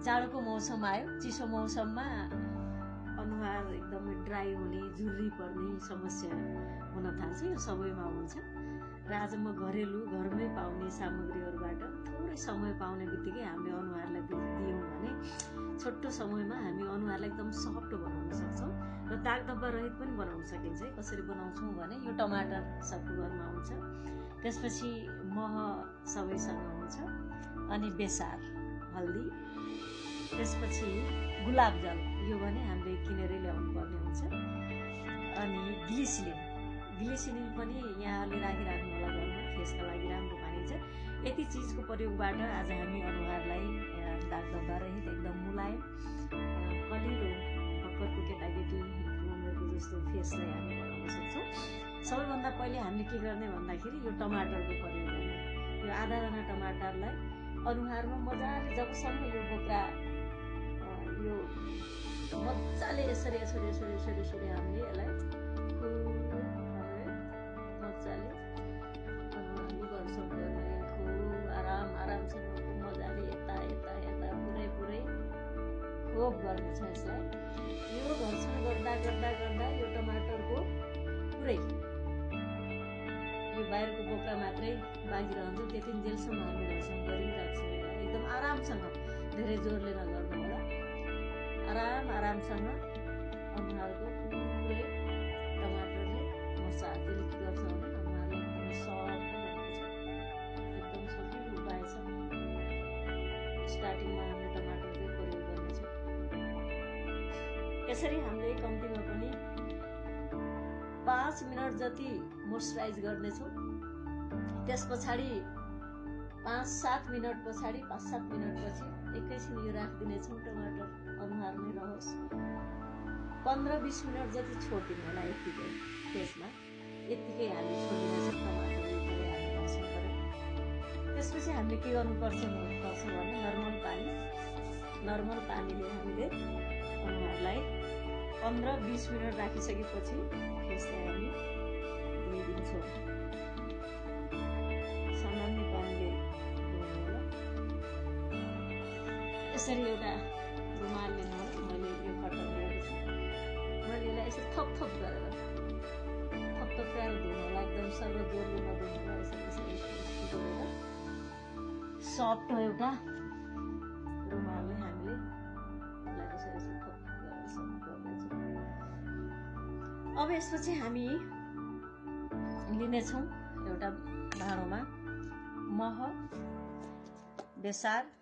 जाडोको मौसम आयो, चिसो मौसममा अनुहार एकदमै ड्राई हुने, झुर्री पर्ने समस्या हुन थाल्छ। यो सबैमा हुन्छ र आज म घरमै पाउने सामग्रीहरूबाट थोरै समय पाउने बित्तिकै हामीले अनुहारलाई दियौँ भने छोटो समयमा हामी अनुहारलाई एकदम सफ्ट बनाउन सक्छौँ र दाग धब्बा रहित पनि बनाउन सकिन्छ। कसरी बनाउँछौँ भने यो टमाटर सबको घरमा हुन्छ, त्यसपछि मह सबैसँग हुन्छ, अनि बेसार, हल्दी, त्यसपछि गुलाब जल, यो भने हामीले किनेरै ल्याउनु पर्ने हुन्छ, अनि ग्लिसिलिन पनि यहाँले राखिराख्नु होला घरमा, फेसका लागि राम्रो मानिन्छ। यति चिजको प्रयोगबाट आज हामी अनुहारलाई दाग धब्बा रहित एकदम मुलायम, कलिलो, भर्खरको केटाकेटी उमेरको जस्तो फेसलाई हामी बनाउन सक्छौँ। सबैभन्दा पहिले हामीले के गर्ने भन्दाखेरि यो टमाटरको प्रयोग गर्ने। यो आधा दाना टमाटरलाई अनुहारमा मजाले जबसम्म यो बोक्रा यो मजाले यसरी हामीले यसलाई मजाले आरामसँग मजाले यता पुरै खोप गर्नेछ यसलाई। यो घर्षण गर्दा यो टमाटरको पुरै यो बाहिरको बोक्रा मात्रै बाँकी रहन्छ, त्यतिन्जेलसम्म हामी घर्षण गरिराख्छौँ। एकदम आरामसँग, धेरै जोरले नगर्नु होला, आरामसँग अनुहारको पुरै टमाटरले मसाजले के गर्छ भने अनुहारलाई एकदम सफ्ट बनाउँछ, एकदम सजिलो उपाय छ। स्टार्टिङमा हामीले टमाटरकै प्रयोग गर्नेछौँ। यसरी हामीले कम्तीमा पनि 5 मिनट जति मोइस्चराइज गर्नेछौँ। त्यस पछाडि 5-7 मिनट पछि एकैछिन यो राखिदिनेछौँ, टमाटर अनुहारमै रहोस्। 15-20 मिनट जति छोडिदिनु होला यत्तिकै फेसमा, यत्तिकै हामी छोडिदिनेछौँ टमाटर यत्तिकै हामी घर्षण गरेर। त्यसपछि हामीले के गर्नुपर्छ भने नर्मल पानीले हामीले अनुहारलाई 15-20 मिनट राखिसकेपछि फेसलाई हामी धोइदिन्छौँ। सामान्य पानीले धुनु होला। यसरी एउटा रुमाल लिनु होला, मैले यो कटन लिएको छु, मैले यसलाई यसरी थप गरेर धुनु होला, एकदम सर्व जोरले नधुनु होला, यसरी गरेर सफ्ट एउटा रुमालले हामीले यसलाई यसरी थप गरेर सफ्ट गर्नेछौँ। अब यसपछि हामी लिनेछौँ एउटा भाँडोमा मह, बेसार,